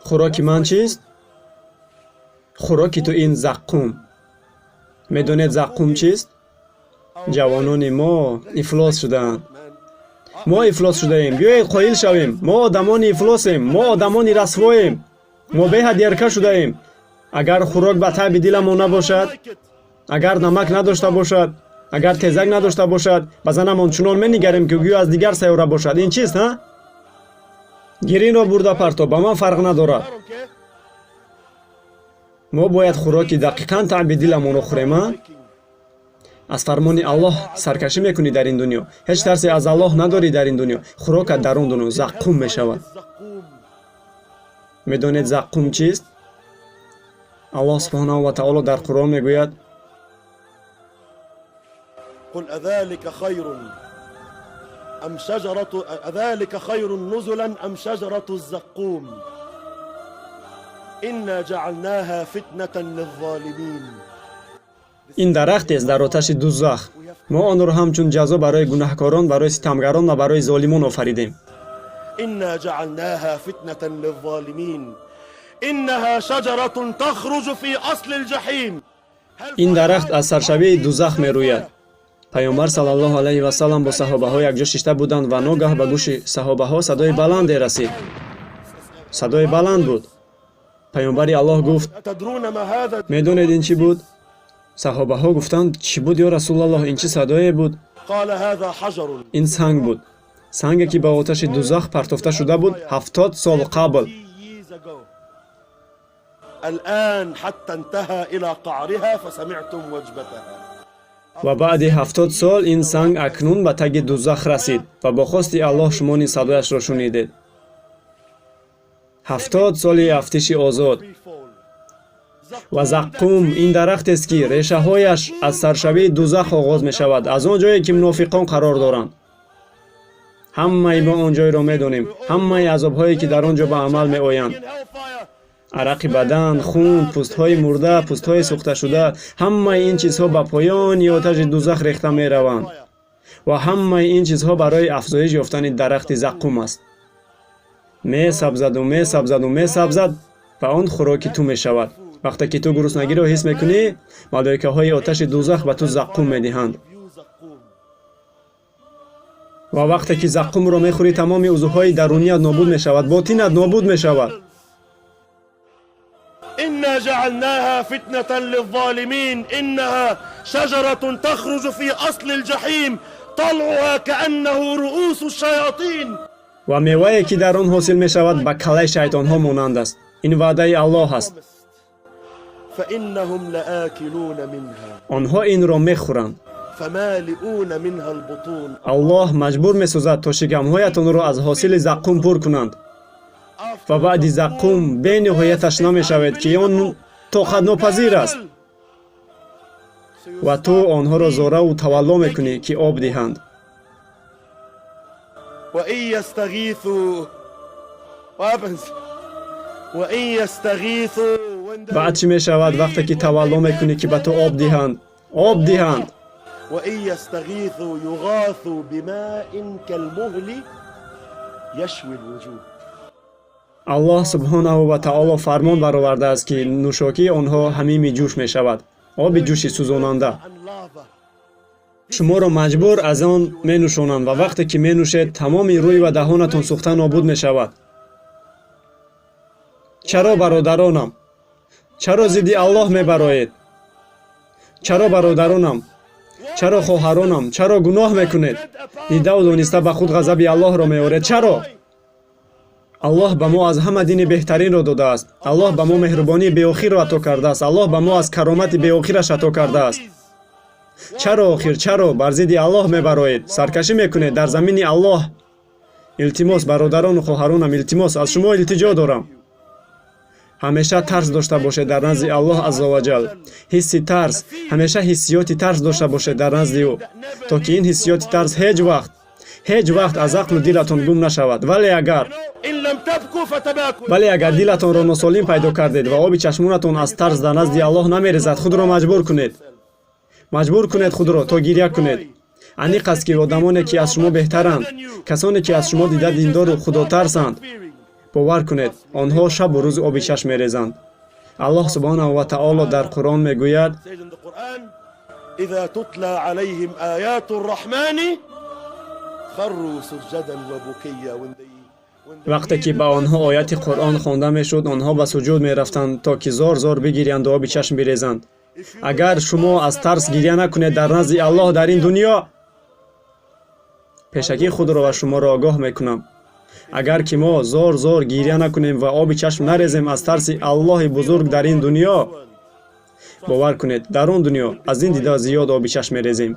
Хӯроки ман чист? Хӯроки ту ин заққум. Медонед, заққум чист? Ҷавонони мо ифлос шудаанд. Мо ифлос шудаем. Биёед, қоил шавем: мо одамони ифлосем, мо одамони расвоем, мо беҳад ерка шудаем. Агар хӯрок ба таъби диламон набошад, агар намак надошта бошад, агар тезак надошта бошад, ба занамон чунон менигарем, ки гӯё аз дигар сайёра бошад. Ин чист, ҳа? Гир, инро бурда парто, ба ман фарқ надорад. Мо бояд хӯроки дақиқан таъби диламонро хӯрем, а? Аз фармони Аллоҳ саркашӣ мекунӣ дар ин дунё, ҳеҷ тарсе аз Аллоҳ надорӣ дар ин дунё, хӯрокат дар он дунё заққум мешавад. Медонед, заққум чист? Аллоҳ субҳонаҳу ва таоло дар Қуръон мегӯяд: قل أذلك خير أم شجرة أذلك خير نزلا أم شجرة الزقوم إنا جعلناها فتنة للظالمين. Ин дарахтест дар оташи дузах. Мо онро ҳамчун ҷазо барои гунаҳкорон, барои ситамгарон ва барои золимон офаридем. إنا جعلناها فتنة للظالمين إنها شجرة تخرج في أصل الجحيم. Ин дарахт аз саршавии дузах мерӯяд. Паёмбар саллаллоҳу алайҳи васалам бо саҳобаҳо якҷо шишта буданд ва ногаҳ ба гӯши саҳобаҳо садои баланде расид. Садои баланд буд. Паёмбари Аллоҳ гуфт: أتدرون ما هذا؟ «Медонед, ин чӣ буд?» Саҳобаҳо гуфтанд: «Чӣ буд, ё Расулаллоҳ? Ин чӣ садое буд?» قال هذا حجر. Ин санг буд, санге, ки ба оташи дузах партофта шуда буд 70 сол қабл. years ago. الآن حتى انتهى إلى قعرها فسمعتم وجبتها. Ва баъди 70 сол ин санг акнун ба таги дузах расид ва бо хости Аллоҳ шумо низ садояшро шунидед. 70 соли афтиши озод. Ва заққум ин дарахтест, ки решаҳояш аз саршавии дузах оғоз мешавад, аз он ҷое, ки мунофиқон қарор доранд. Ҳамаи мо он ҷойро медонем, ҳамаи азобҳое, ки дар он ҷо ба амал меоянд: арақи бадан, хун, пӯстҳои мурда, пӯстҳои сӯхташуда. Ҳамаи ин чизҳо ба поёни оташи дузах рехта мераванд ва ҳамаи ин чизҳо барои афзоиш ёфтани дарахти заққум аст. Месабзаду, месабзаду, месабзад ва он хӯроки ту мешавад. Вақте ки ту гуруснагиро ҳис мекунӣ, малоикаҳои оташи дузах ба ту заққум медиҳанд. Ва вақте ки заққумро мехӯрӣ, тамоми узвҳои даруният нобуд мешавад, ботинат нобуд мешавад. إنا جعلناها فتنة للظالمين إنها شجرة تخرج في أصل الجحيم طلعها كأنه رؤوس الشياطين. Ва мевае, ки дар он ҳосил мешавад, ба каллаи шайтонҳо монанд аст. Ин ваъдаи Аллоҳ аст. فإنهم لآكلون منها. Онҳо инро мехӯранд. فمالئون منها البطون. Аллоҳ маҷбур месозад, то шикамҳоятонро аз ҳосили заққум пур кунанд. Ва баъди заққум бениҳоят ташна мешавед, ки он тоқатнопазир аст, ва ту онҳоро зораву тавалло мекунӣ, ки об диҳанд. وإن يستغيثوا. What happens? وإن يستغيثوا when they- Баъд чӣ мешавад, вақте ки тавалло мекунӣ, ки ба ту об диҳанд, об диҳанд? وإن يستغيثوا يغاثوا بماء كالمهل يشوي الوجوه. Аллоҳ субҳонаҳу ва таоло фармон баровардааст, ки нӯшокии онҳо ҳамими ҷӯш мешавад, оби ҷӯши сӯзонанда. عن lava. Шуморо маҷбур аз он менӯшонанд ва вақте ки менӯшед, тамоми рӯй ва даҳонатон сӯхта нобуд мешавад. Чаро, бародаронам, чаро зидди Аллоҳ мебароед? Чаро, бародаронам, чаро, хоҳаронам, чаро гуноҳ мекунед? Дидаву дониста ба худ ғазаби Аллоҳро меоред. Чаро? Аллоҳ ба мо аз ҳама дини беҳтаринро додааст. Аллоҳ ба мо меҳрубонии беохирро ато кардааст. Аллоҳ ба мо аз каромати беохираш ато кардааст. Чаро охир, чаро бар зидди Аллоҳ мебароед, саркашӣ мекунед дар замини Аллоҳ? Илтимос, бародарону хоҳаронам, илтимос, аз шумо илтиҷо дорам: ҳамеша тарс дошта бошед дар назди Аллоҳ азза ваҷал. Ҳисси тарс, ҳамеша ҳиссиёти тарс дошта бошед дар назди ӯ, то ки ин ҳиссиёти тарс ҳеҷ вақт, ҳеҷ вақт аз ақлу дилатон гум нашавад. Вале агар إن لم تبكوا فتباكوا. Вале агар дилатонро носолим пайдо кардед ва оби чашмонатон аз тарс дар назди Аллоҳ намерезад, худро маҷбур кунед, маҷбур кунед худро, то гиря кунед. Аниқ аст, ки одамоне, ки аз шумо беҳтаранд, касоне, ки аз шумо дида диндору худотарсанд, Бовар кунед, онҳо шабу рӯз оби чашм мерезанд. Аллоҳ субҳонаҳу ва таоло дар Қуръон мегӯяд: Says in the Quran, إذا تتلى عليهم آيات الرحمن خروا سجدا وبكيا. When they Вақте ки ба онҳо ояти Қуръон хонда мешуд, онҳо ба суҷуд мерафтанд, то ки зор зор бигирянд, оби чашм бирезанд. Агар шумо аз тарс гиря накунед дар назди Аллоҳ дар ин дунё, пешакӣ худро ва шуморо огоҳ мекунам, агар ки мо зор зор гиря накунем ва оби чашм нарезем аз тарси Аллоҳи бузург дар ин дунё, бовар кунед, дар он дунё аз ин дида зиёд оби чашм мерезем.